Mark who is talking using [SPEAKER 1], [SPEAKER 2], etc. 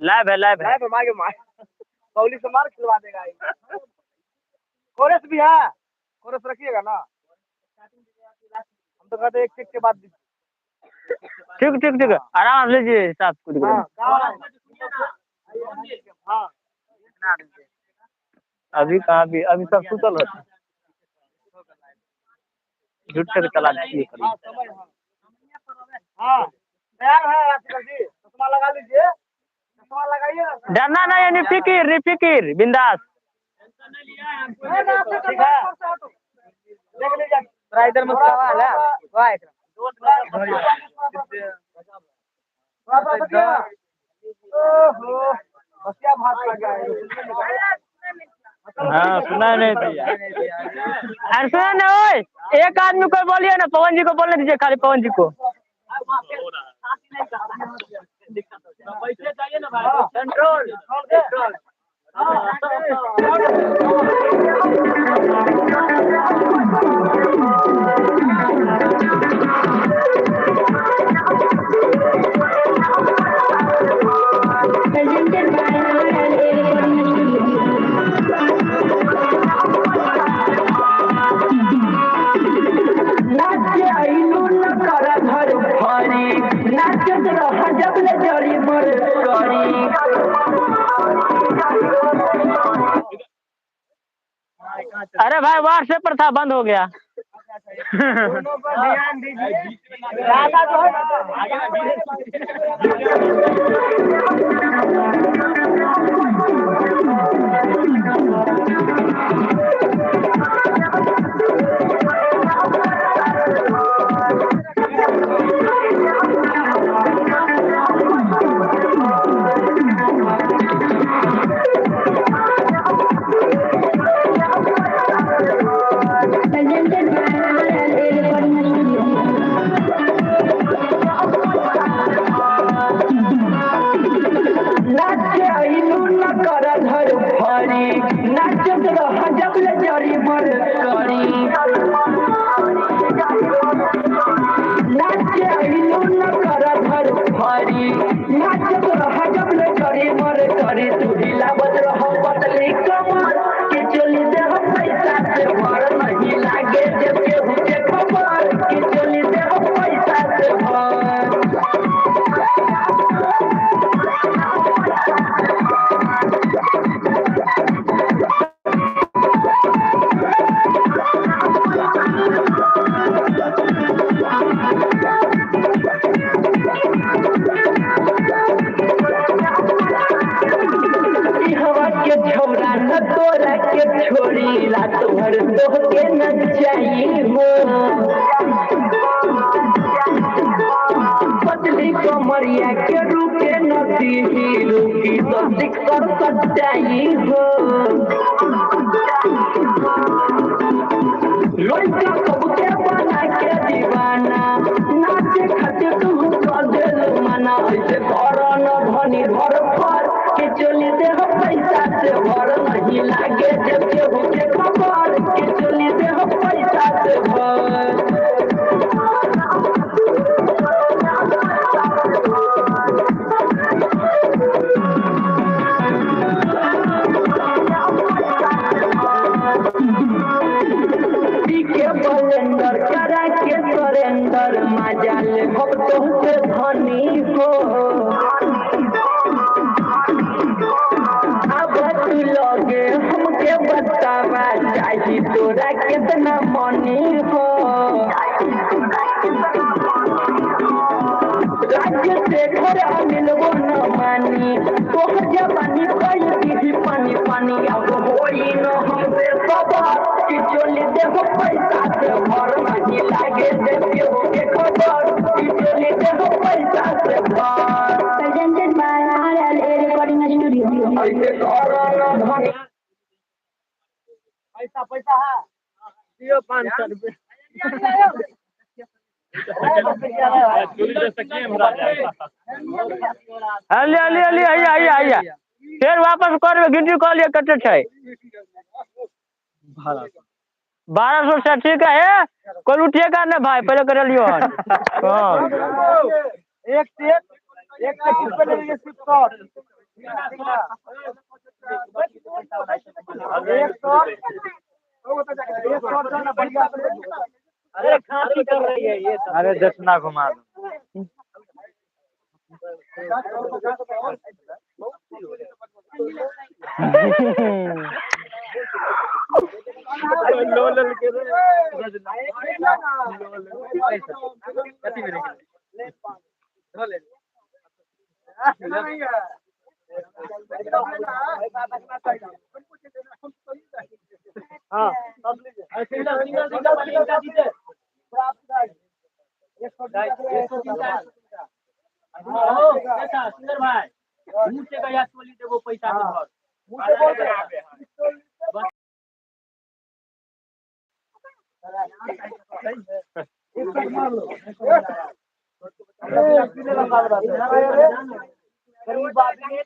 [SPEAKER 1] Live है, live है।
[SPEAKER 2] Live है, मागे मार पौली से मार खिलवा देगा ये। कोरस भी है, कोरस रखिएगा ना। हम तो कहते हैं एक चेक के बाद दीजिए।
[SPEAKER 1] ठीक ठीक ठीक, आराम से लीजिए हिसाब कुछ।
[SPEAKER 2] हाँ, हाँ।
[SPEAKER 1] अभी कहाँ भी, अभी सब सुतल होते, झूठ से चला दिए।
[SPEAKER 2] हाँ, समय, हाँ। हाँ, तैयार है आजकल जी। चश्मा लगा लीजिए, चश्मा लगाइए ना।
[SPEAKER 1] डरना नहीं है, निफिकिर निफिकिर, बिंदास।
[SPEAKER 2] ठीक है, देख लीजिए।
[SPEAKER 3] थोड़ा इधर मुस्कान है, वाह इधर।
[SPEAKER 2] थोड़ा सा बचिए। ओहो, बसिया भात खा गया है।
[SPEAKER 1] हाँ, सुना नहीं दिया। अरे सुना ना, ओए एक आदमी को बोलिए ना, पवन जी को बोलने दीजिए, खाली पवन जी को।
[SPEAKER 2] पैसे चाहिए ना भाई, control.
[SPEAKER 4] Presented by RLA Recording Studio.
[SPEAKER 5] नाच आइलू न कर घर भरी, नाचत रह जब ले जरी मर करी।
[SPEAKER 1] अरे भाई व्हाट्सएप पर था, बंद हो गया।
[SPEAKER 2] दोनों पर ध्यान दीजिए। गाना जो है ना,
[SPEAKER 4] Presented by RLA Recording Studio.
[SPEAKER 5] नाच आइलू न कर घर भरी, नाचत रह जब ले जरी मर करी। नाच आइलू न कर घर भरी, नाचत रह जब ले जरी मर करी। तू हिलावत रह पतली कमर के चली दे हम पैसा से भर, नहीं लागे जब केहू के खबर के चली दे हम पैसा से भर। ई हवा के झौरा न तोरा के छोड़ी, रात भर तोह के नचाई हो। पतली कमरिया के रुके न दीही, रुकी तो सिक्सर सच्चाई हो। लड़का सबके बना के दीवाना, नाचे खातिर तू कर देल मना। ऐसे कर न धनी भर पर के चली दे हम पैसा से भर, नहीं लागे जब केहू के खबर के चली दे हम पैसा से भर। पी के बलेंडर करा के सरेंडर, मजा ले हम तुमसे धनी हो। अब तू लगे हमके बतावा, चाही तोरा कितना मनी हो। राज्य से घर अनिल वो न मानी, तोहर जवानी कई दीही पानी पानी। अब होई न हमसे सबर कि चोली देहो पैसा से भर, नहीं लागे जब केहू के खबर कि चोली देहो पैसा से भर।
[SPEAKER 4] Presented by RLA Recording Studio.
[SPEAKER 5] ऐसे कर न धनी।
[SPEAKER 2] पैसा पैसा है, दियो 500 रुपये।
[SPEAKER 1] अली अली अली, आइए आइए आइए, फिर वापस करबै, गिनती कऽ लिअ कते छै। 1200 से ठीक है, कोई उठिएगा ना भाई, पहले कर लियो। हाँ,
[SPEAKER 2] एक से एक, एक से किस पे ले लीजिए, सिर्फ 100। एक सौ 100 ना बढ़िया।
[SPEAKER 3] अरे खांसी कर रही है ये।
[SPEAKER 6] अरे दक्षिणा घुमा दो।
[SPEAKER 2] हाँ सब लीजिए। सिंगल सिंगल सिंगल दीजिए।
[SPEAKER 3] सिंगर भाई मुँह से गया चोली देबो पैसा के भर।
[SPEAKER 2] मुँह से बोल रहे। एक सौ मार लो। गरीब आदमी।